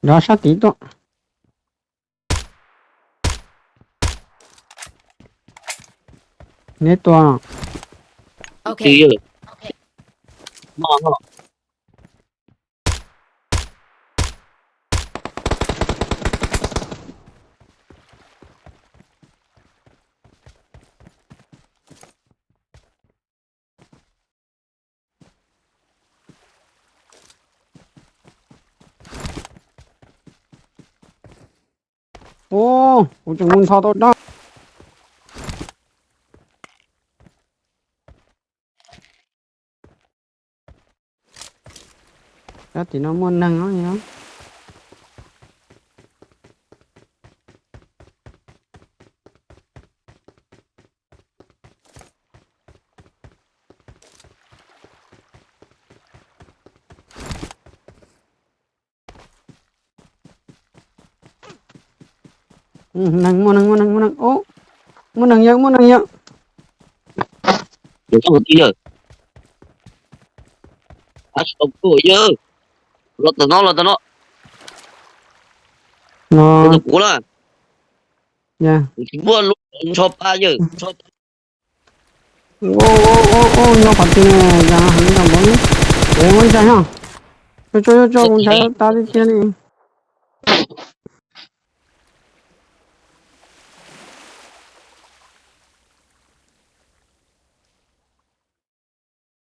Nrov sab tid tuaj. Neb tua. Ok. Twb yog. Moj no. Ub, kuv tseem mus nthos tau dab. Cov tim no muaj neeg os. Neeg, muaj neeg, muaj neeg, muaj neeg. Ub, muaj neeg yawg, muaj neeg yawg. Yawg, yawg, los tom no, los tom no. No. Los tom kuv na. Ya. Kuv tsis muaj lub ntsho pa yawg. Ua, ua, ua, ua, nyob qhov twg ne, cas heev npaum li. Kuv ua ntsaig no. Tso, tso, tso, kuv ntshai tas tiag tiag li.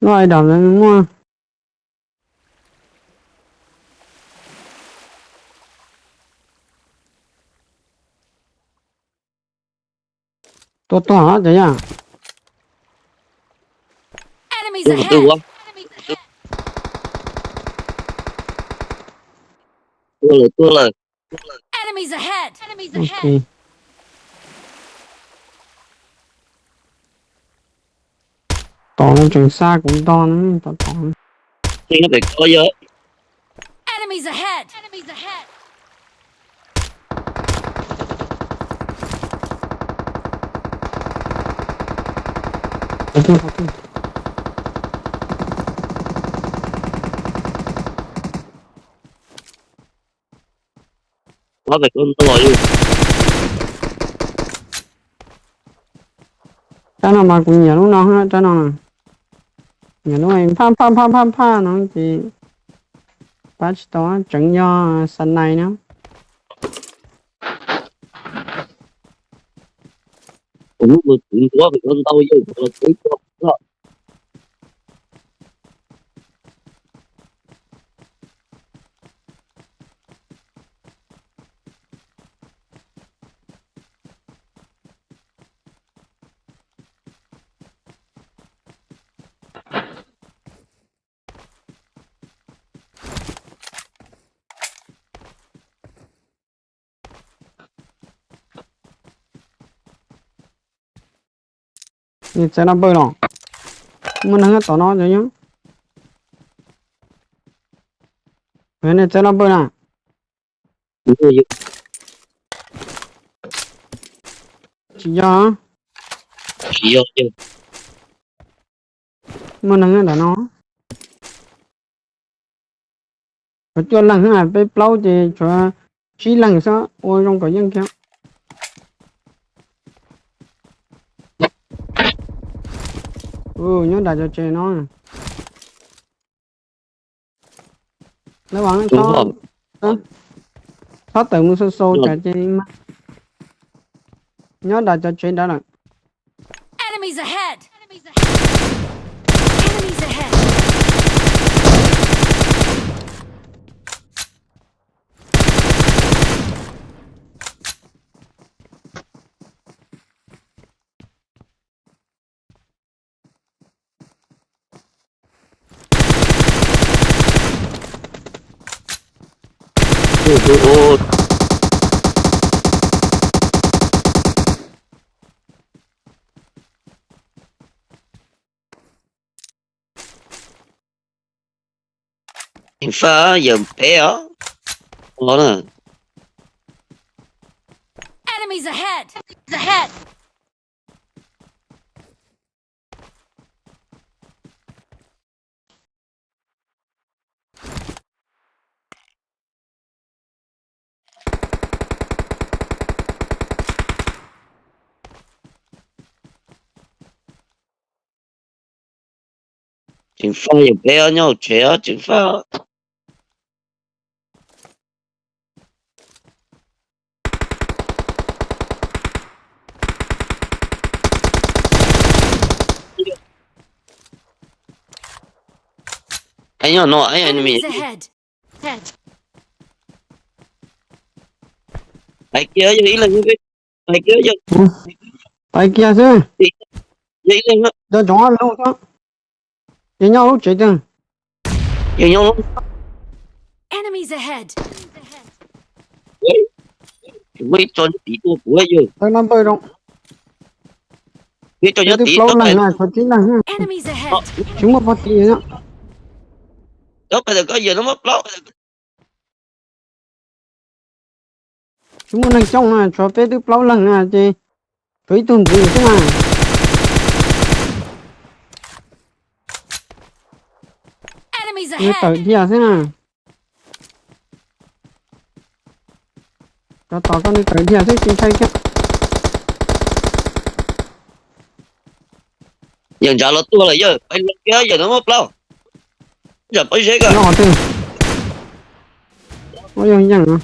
Lub ai dam ntawd muaj. Tua tuag cov yog. Enemies ahead! Tuag lawm, tuag lawm. Enemies ahead! Enemies ahead! Tom no tseem xa kuv ntog no, tom tom. Enemies ahead! Enemies ahead! Rab no mas kuv nyiam lub no, rab no. Nyiam lub phaj phaj phaj phaj phaj no ces pab tsis tau, tseem yog xa nais na. Kuv lub mus kuv ntuav kuv ntau yawg los kuv tua. Nej txawb laj npawj los. Muaj neeg tom no cov nyob. Nej txawb laj npawj na. Tsis yog. Muaj neeg ntawm no. Tshuav cuaj leeg, peb plaub ces tshuav tsib leeg xwb, ua zoo kom yeej kiag. Nyob nram cov tsev no. Lawv vas, txhob tawm mus xau xau tsam ces mas. Nyob nram cov tsev nrad lawm. Enemies ahead! Enemies ahead! Faj yawm peb os. Los na. Enemies ahead! Enemies ahead! Tseem faj yog peb ob nyob hauv tsev ob tseem faj. Ai nyob no ai enemy. Enemies ahead. Ahead. Pais kiag yog ib leeg, pais kiag yog, pais kiag xwb. Yog ib leeg. Cov tsoom ob lub xwb. Ces nyob lub tsev twg? Ces nyob lub. Enemies ahead. Muaj ib tso nyob tid tuaj kuv yog. Tawg no npawg zoo. Ib tso nyob tid plaub leeg na, tshuav tsib leeg. Enemies ahead. Tsis muaj pog tid no. Cov pais tawm koj yawg no muaj plaub. Tsis muaj neeg coob na, tshuav peb twb plaub leeg na ces tshuav ib tug ntxiv xwb na. Enemies ahead. Tawm dhia xwb na. Cov tos koj nws tawm dhia xwb tsis ntshai kiag. Yawg ntshav los tuaj lawm yawg, pais los kiag yawg no muaj plaub. Ntshav pob zeb koj. Nyob qhov twg? Ua yog yeej no.